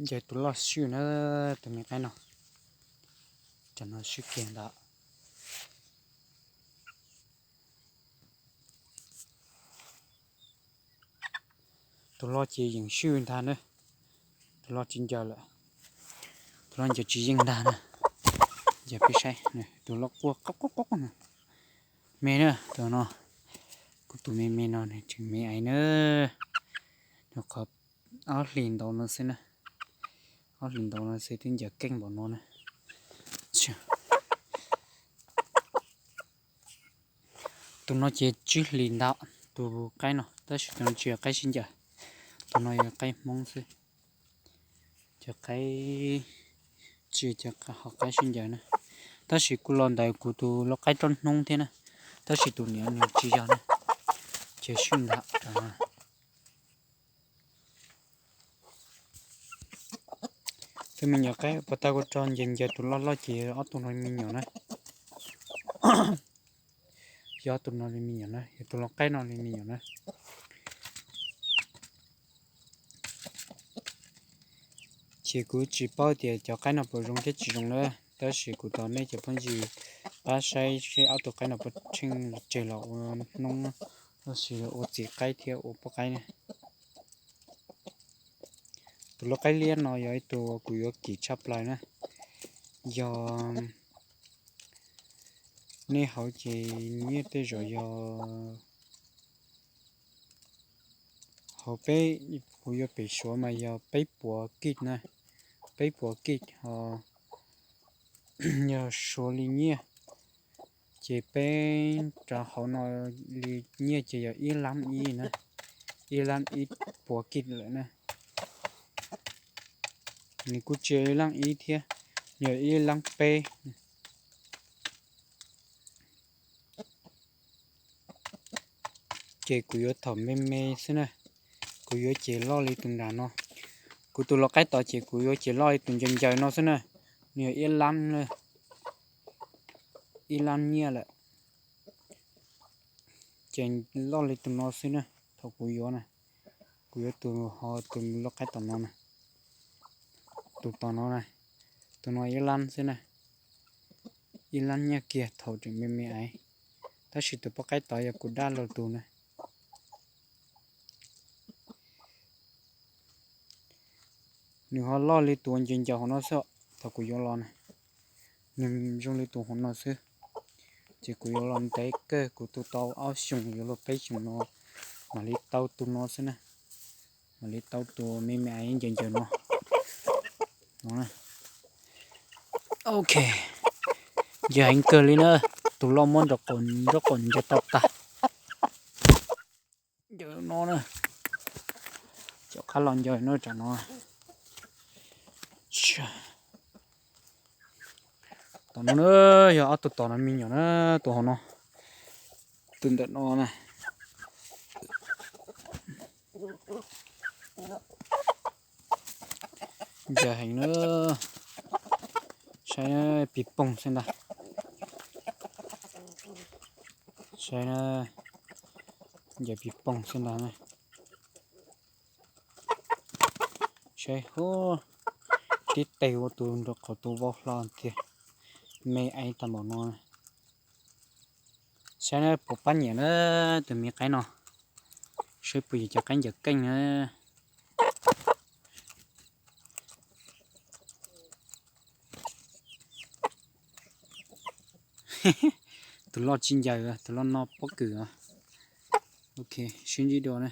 Ncaws tus loj swj na, tus me qaib no, cov no swj kiag ntag. Tus loj ces yeem swj ntag na, tus loj tsis ncaws lawm, tus loj ncaws tsis yeej ntag na. Yog peb saib, tus loj quaj qoj qoj qoj na. Me na, tus no, kuv tus me me no nws tseem me aiv na, nws qhov ob hlis ntau no xwb na, ob hlis ntau no xwb twb ncaws keej npaum no na. Tus no ces tsib hlis ntau, tus qaib no, tab sis tus no tsis yog qaib sib ncaws, tus no yog qaib Hmoob xwb. Cov qaib, tsis cov ho qaib sib ncaws na, tab sis kuj los ntawm kuv tus lau qaib roj hnub thiab na, tab sis tus niam nws tsis yog na, ces swj ntag. Tus me nyuam qaib puas tau kuv tso ncaws ncaws tus loj loj ces ob tug no me nyuam na. Yog ob tug no li me nyuam na, yog tus lau qaib no li me nyuam na. Ces kuv tsis paub tias cov qaib no puas zoo thiab tsis zoo na, tab sis kuv thov nej cov phooj ywg pab saib seb ob tug qaib no puas tsheej tseg los ua hnub, los sis ua txiv qaib thiab ua poj qaib na. Tus lau qaib liab no yog ib tug kuv yuav kim tshaj plaws na, yog nej hauv ces nyiaj tej zaum yog hauv peb, kuv yuav pem Suav mas yog peb puas kij na, peb puas kij ho yog Suav li nyiaj, ces peb rov hauv no li nyiaj ces yog ib lab ib na, ib lab ib puas kij lawm na. Nws kuj tsis yog ib lab ib thiab, yog ib lab peb. Ces kuv yuav thaum me me xwb na, kuv yuav ces loj li tus nram no. Kuv tus lau qaib tod ces kuv yuav ces loj li tus ncaws ncaws no xwb na, nws yog ib lab, ib lab nyiaj lawm. Ces loj li tus no xwb na, thaum kuv yuav na, kuv yuav tus ho tus lau qaib tom no na, tus tom no na, tus no ib lab xwb na, ib lab nyiaj kiag thaum tseem me me aiv, tab sis tus poj qaib tod yog kuv dab laug tus na. Nws ho loj li tus ncaws ncaws hauv no xwb, thaum kuv yuav los na, nws zoo li tus hauv no xwb. Ces kuv yuav los ntev kawg, kuv tu tau ob xyoos yuav luag peb xyoos no mam li tau tus no xwb na, mam li tau tus me me aiv ncaws ncaws no. Ok, ncaws heev kawg li na, tus loj muab nraub qaum ncaws tau tag. Ncaws no na, cov qab los ncaws no tsam no. Tom no na, yog ob tug tom no me nyuam na, tus hauv no, tus ntawm no na. Ncaws heev na, saib pis poog xwb ntag. Saib na, ncaws pis poog xwb ntag na. Saib, tib teg ua tus nraub qaum tus vau hlo tiag, me aiv tag npaum no. Saib na puas pab nyiam na, tus me qaib no, saib puas yog cov qaib ncaws keej na. Tus loj tsis ncaws, tus loj noj pob kws. Ok, sib ntsib dua na.